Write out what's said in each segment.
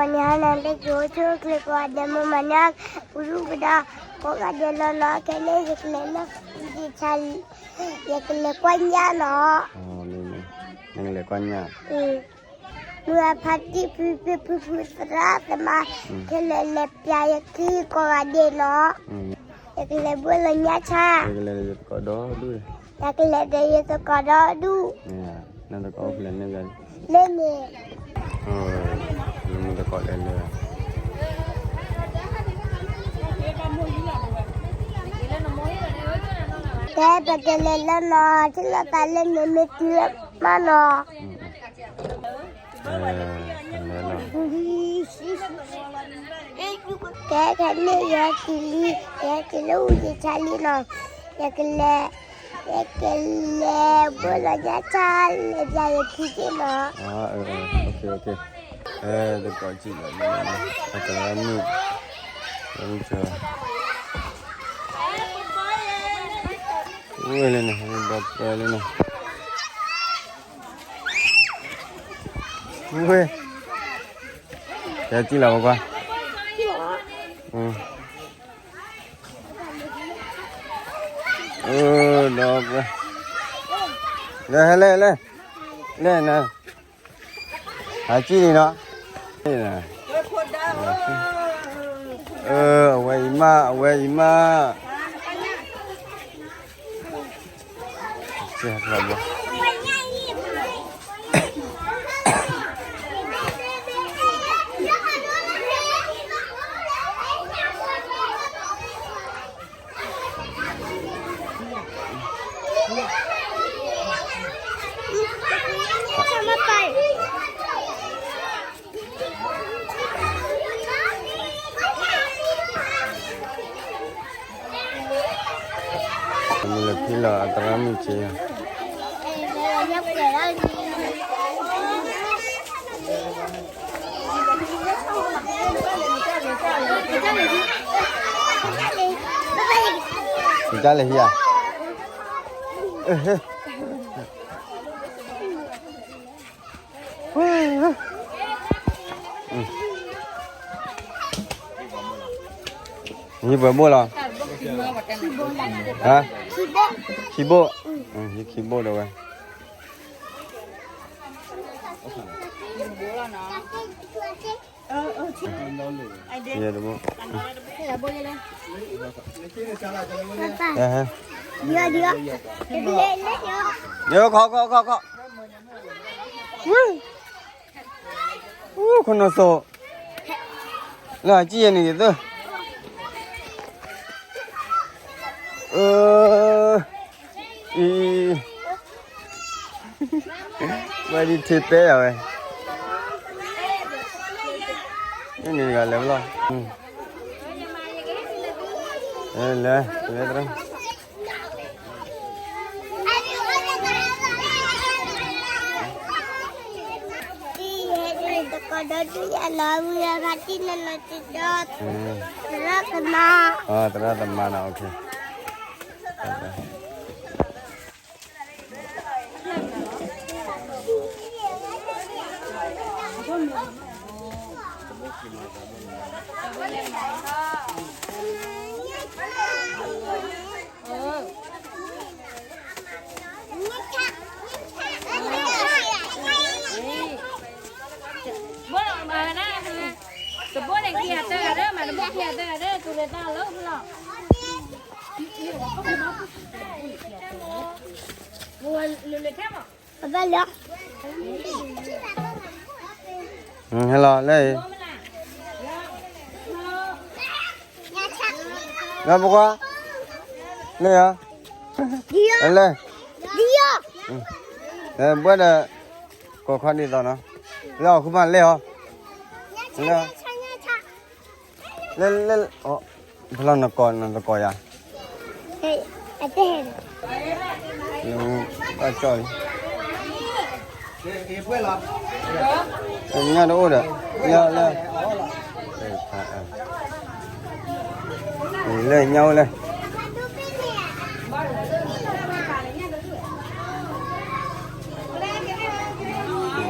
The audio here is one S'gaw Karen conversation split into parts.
ပှၤန့ၣ်ဟါနၤလၢက့ၤအိၣ်ဆူၣ်အိၣ်ချ့ကိးဂၤဒဲး မ့ၢ်မၤညၣ် ပူၤဒူၣ်ပူၤဒါ ကိးဂၤဒဲးလီၤနီၤ. ခဲန့ၣ် ယကလဲၤလၢ ယဆါလံ ယကလဲၤကွၢ်ညၣ်နီၤ. နကလဲၤကွၢ်ညၣ် မုၢ်အဖါတံၢ်ဖုဖုဖုဖုသရၣ်သမါ ခဲလၢာ်လဲၤပျးယခံကိးဂၤဒဲးနီၤ. ယကလဲၤဘှီလီၤညၣ်ဆါ ယကလဲၤဒီးယသကိးဒီဒူၣ် ယကလဲၤဒီးယသကိးဒီဒူၣ် နသကိးအိၣ်ဖဲလဲၣ်န့ၣ် လၢန့ၣ် နသကိးတဲလၢ တဲပကလဲၤလၢနီၤ ထံၣ်လိာ်သးလၢန့ၣ်မ့ၢ်တုၤလၢမးနီၤ. ကဲခဲန့ၣ် ယဟဲက့ၤလံ ယဟဲက့ၤလၢအူယဆါလံနီၤ. ယကလဲၤ ယကလဲၤဘှီလီၤညၣ်ဆါ လဲၤပျးယခံက့နီၤ. သကိးကံၣ်လီၤ အသရၣ်မုၣ် သရၣ်မုၣ်ဆၢ ဝဲလၢန့ၣ် ဒီးပၢလၢန့ၣ် ဝဲ ယကံၣ်လီၤပကွၢ် ဒီးပၢ လဲၤလဲၤလဲၤ လဲၤနၤ ဟးကံၣ်လံနီၤ အဝဲအံၤမး အဝဲအံၤမး မုၢ်လၢဖံလီၤ အသရၣ်မုၣ်က့ တၢ်လဲၤဟံးဧါ ဟံးပှဲၤဘိၣ်လီၤ ဟါ ခံဘိၣ် ဟံးခံဘိၣ်ဒီးဝဲ ယဲတဘိၣ် ယဲ ခိးခိးခိးခိး ဝူ ခိၣ်နီၢ်စိး လၢအကံၣ်ယဲန့ၣ်ယသၢ အ အံၤ ဝဲဒ်ထံတဲယၤဝဲ န့ၣ်ဂၤလဲၤဘၣ်လီၤ လဲၤ လဲၤတရၢ သရၣ်သမါ သရၣ်သမါနီၤ okay တဘိန့ၣ်ခံဂၤသၢဂၤဒီး မၤတဘိခံဂၤသၢဂၤဒီး သူၣ်လၢသးလီၤလီၤ ဟဲလီၤလဲၣ် လၢပကွၢ် လၢယၤ လဲၣ် ဘၣ်ဒီး ကိးခီဒ်သိးနီၤ လၢအီၤဃုမးလဲၣ်အီၤ လၢ လၢ လၢ ဖဲလီၤနကိး နသကိးယၤ ဘၣ်ကၠီၣ်လံ ညၣ်တအိၣ်ဒီး လၢ လၢ လၢညၣ်အိၣ်လဲၣ်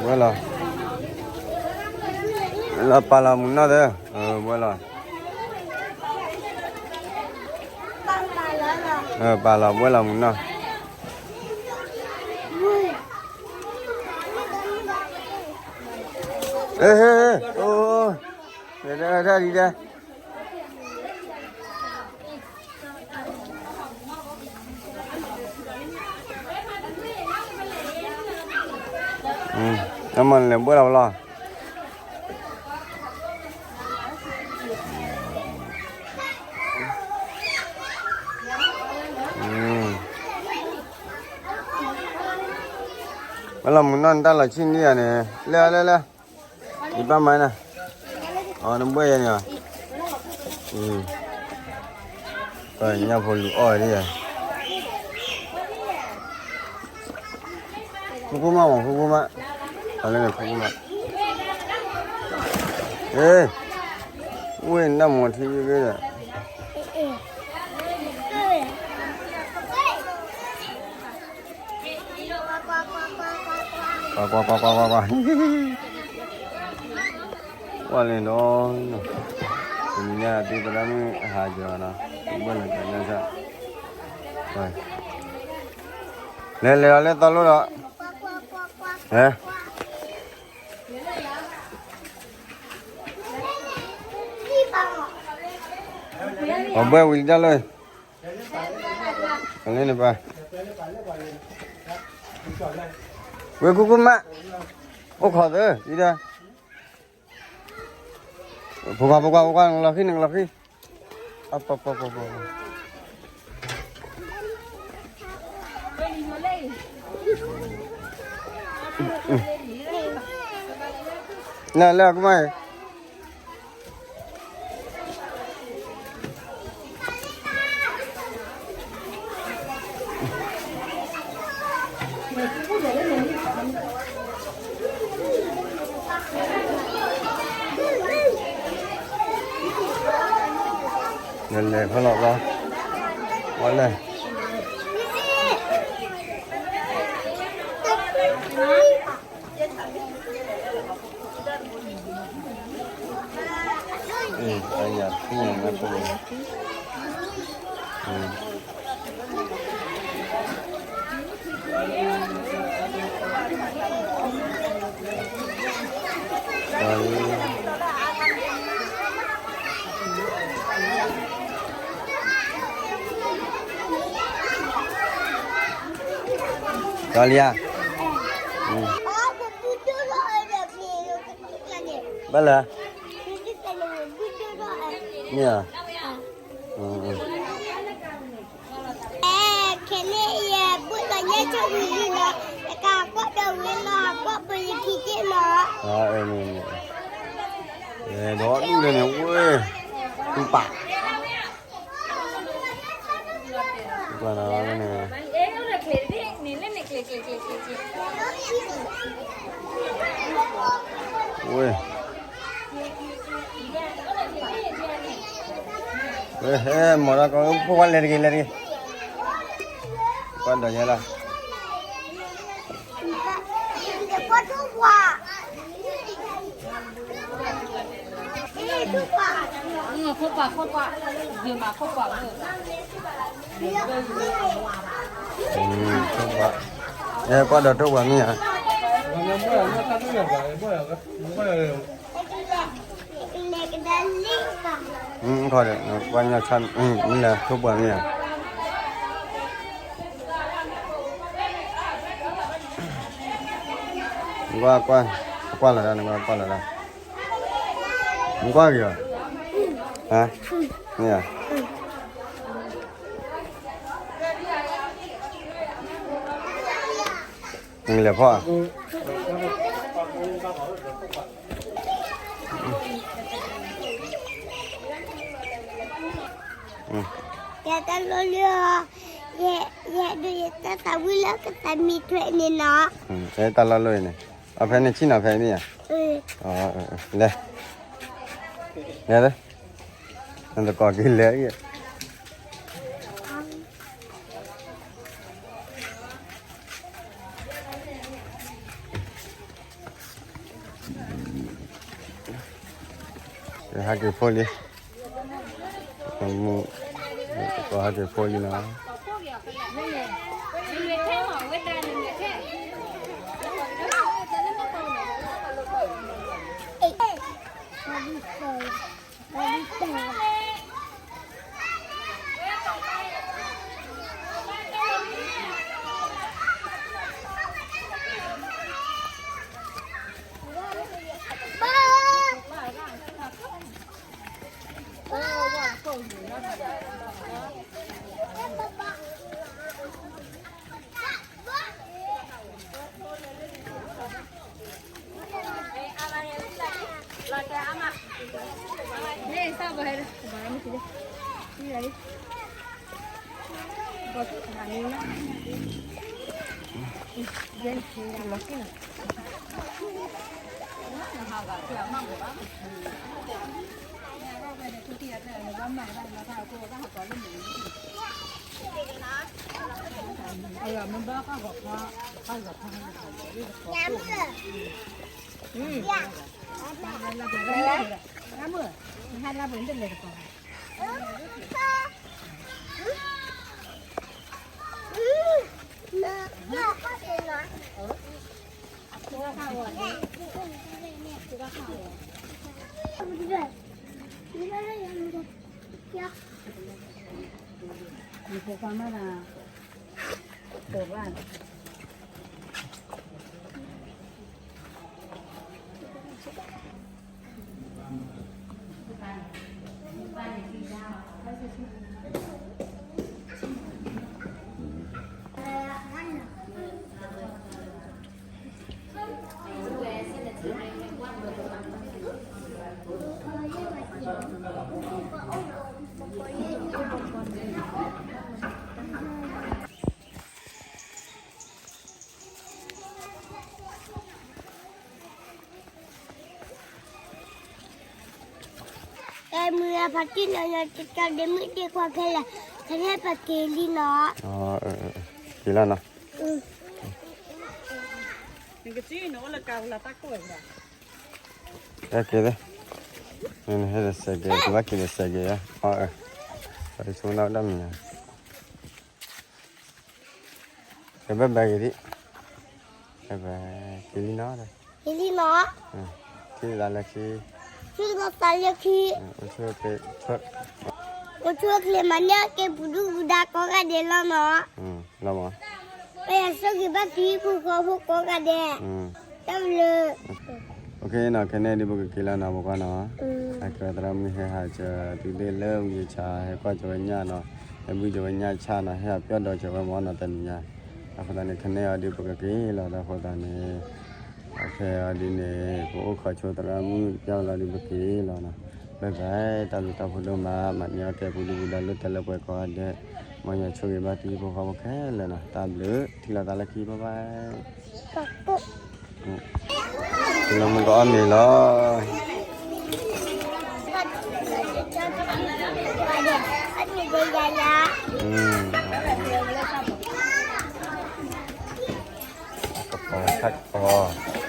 ဝဲလီၤ လီၤပာ်လီၤမုၢ်နီၢ်သၢ, ဘှဲလီၤ, ပာ်လီၤဘှဲလီၤမုၢ်နီၢ်, ဟ့ၣ်ဟ့ၣ်ဟ့ၣ်, အိၣ်, ဒဲဒဲဒဲဒဲဒဲ အမ့ၢ်လဲၤဘှဲလီၤလီၤ, ဝဲလီၤမုၢ်နီၢ်နတၢ်လီၤဆံၣ်န့ၣ်ဧါန့ၣ်, လဲၤလဲၤလဲၤ ယဘၣ်မၤနၤ, အီ နဘှဲယၤန့ၣ်, ညၣ်ဖိလူၤအီၣ်ဒ်ယၤ, ခိၣ်ခိၣ်မးမး ခိၣ်ခိၣ်မး, အလၢန့ၣ်ခိၣ်ခိၣ်မး, ဝ့ၢ်နၢ်မီၤထံဂ့ၤဂ့ၤဒီး ကွၢ်ကွၢ်ကွၢ်ကွၢ်ကွၢ်ကွၢ်, ကွၢ်လံဒီး, တနံၤညါသ့သရၣ်မုၣ်ဟးကၠီနီၤ, ဘၣ်လၢကညၣ်ဆၣ်, လဲၤလဲၤဒီးလၢသီလိဒီး, ဟဲ ပှၤဘှဲဝံၤလံတၢ်လၢ, ပှၤလၢန့ၣ်ပှၤ, ဝ့ၢ်ခိၣ်ခိၣ်မး, အိၣ်ခိးသၢ, အံၤဒီး, ဖိခွါ ဖိခွါ ဖိခွါ နကလီၤဃံ နကလီၤဃံ, အပပပပ, လၢလၢကမၣ်အံၤ လဲၤလဲၤဖဲလီၤဘျီ, ဝဲလဲၣ် အံၤ အံၤ အံၤ ကလံၤဧါ, ဘၣ်လၢ, မ့ၢ်ဧါ, ခဲန့ၣ်ယဲၢ်ဘုၣ်လီၤညါဆိၣ်ဂ့ၤလီၤ, တကးကွၢ်ဒီးဝဲလီၤ, ကွၢ်ပယကံက့ၢ်လီၤ, ဒီးဒူၣ်လၢန့ၣ်ဝဲ, တူၢ်ပာ် ကွၢ်ဒီးန့ၣ်, ဝဲ, ဝဲဟဲမၤတၢ်ကီ, ဖိခွါလဲၤတဂ့ၤ လဲၤတဂ့ၤ, ကွၢ်ဒီးယဲလီၤ. ကွၢ်ဒီးထိၣ်ပှာ်မ့ၢ်ဧါ, ကွၢ်ညါဆၣ်, မ့ၢ်လၢထိၣ်ပှာ်မ့ၢ်ဧါ. နကွၢ်, ကွၢ်လီၤဒၣ်, နကွၢ်လီၤဒၣ်, နကွၢ်က့ၤအီၤ, ဟါ, မ့ၢ်ဧါ, နလဲၤဖီၣ်ဧါ. ယတၢ်လီၢ်လၢ, ယ, ယဒုးယတၢ်သးဝံၣ်လၢကသးမံထွဲန့ၣ်နီၤ. တၢ်လီၢ်လၢန့ၣ်, အဖဲန့ၣ်ဆံၣ်နီၤဖဲမ့ၢ်ဧါ. လဲၤ, လဲၤ, နသကိးက့ၤလဲၤ, အ ဟဲက့ၤဖိလံ, မူ, ကဟဲက့ၤဖိလံနီၤ. ကဲမုၢ်ဂၤဖါတံၢ်နီၤနီၤ တကးဒ့မုၣ်တ့ခွါခဲလၢာ်, ခဲန့ၣ်ပက့ၤလံနီၤ. က့ၤလီၤနီၤ. နကစံးနအိၣ်လၢကါဝလၢတၢ်ကိၢ်ဝဲဒၣ်. ကဲက့ၤသ့, နဟဲဒီးစဲးက့ၤ ကဘၣ်က့ၤဒီးစဲးက့ၤဧါ. အၢ, ပဆိကမိၣ်ဒၣ်မ့ၢ်ဧါ. ကဘၣ်ဘၣ်က့ၤဒံး, က့ၤလံနီၤ, က့ၤလံနီၤ, ထံၣ်သးလၢခံ, ထံၣ်သးလၢခံ, အိၣ်ဆူၣ်အိၣ်ချ့, အိၣ်ဆူၣ်အိၣ်ချ့မၤန့ၢ်က့ၤပှၤဒူၣ်ပှၤဒါကိးဂၤဒဲးလီၤနီၤ. ပယဆိၣ်ဂ့ၤဘၣ်သုဖိဃီဖိကိးဂၤဒဲး, တၢ်ဘျုး. ခဲန့ၣ်ဒီး ပကက့ၤလီၤနီၤ ဖိခွါနီၤ. အကဲသရၣ်မုၣ်ဟဲဟးစၢၤသုသ့ၣ်လၢဝံၤဆါ ဟဲကွၢ်စၢၤဝဲညၣ်နီၤ, ဟဲဘုစၢၤဝဲညၣ်ဆၣ်နီၤ, ဟဲဟးပျီၣ်ဒီးစၢၤဝဲမ့ၢ်နီၤ တနံၤညါ. အဃိသတးန့ၣ် ခဲန့ၣ်အီၤဒုး ပကက့ၤလီၤဒီးအဃိသတးန့ၣ် အခဲအံၤဒ်န့ၣ် ပအိၣ်ခိးဆိသရၣ်မုၣ်ပျၢ်လီၤဒုး ပက့ၤလီၤနီၤ. ဘၣ်ဘၣ်, တၢ်ဘျုးတၢ်ဖှိၣ်ဒိၣ်မး, မၤန့ၢ်အီၣ်ကဲပှၤဒူၣ်ပှၤဒါလၢတၢ်လၢပှဲၤကိးဂၤဒဲး, မ်ယွၤဆိၣ်ဂ့ၤဘၣ်သုဖိဃီဖိခဲလၢာ်နီၤ. တၢ်ဘျုး, ထံၣ်လိာ်သးလၢခံ, bye bye. ထံၣ်လိာ်မုၢ်ကအီၣ်မ့ၤလီၤ. ကပီၤ, ဆၣ်ကပီၤ.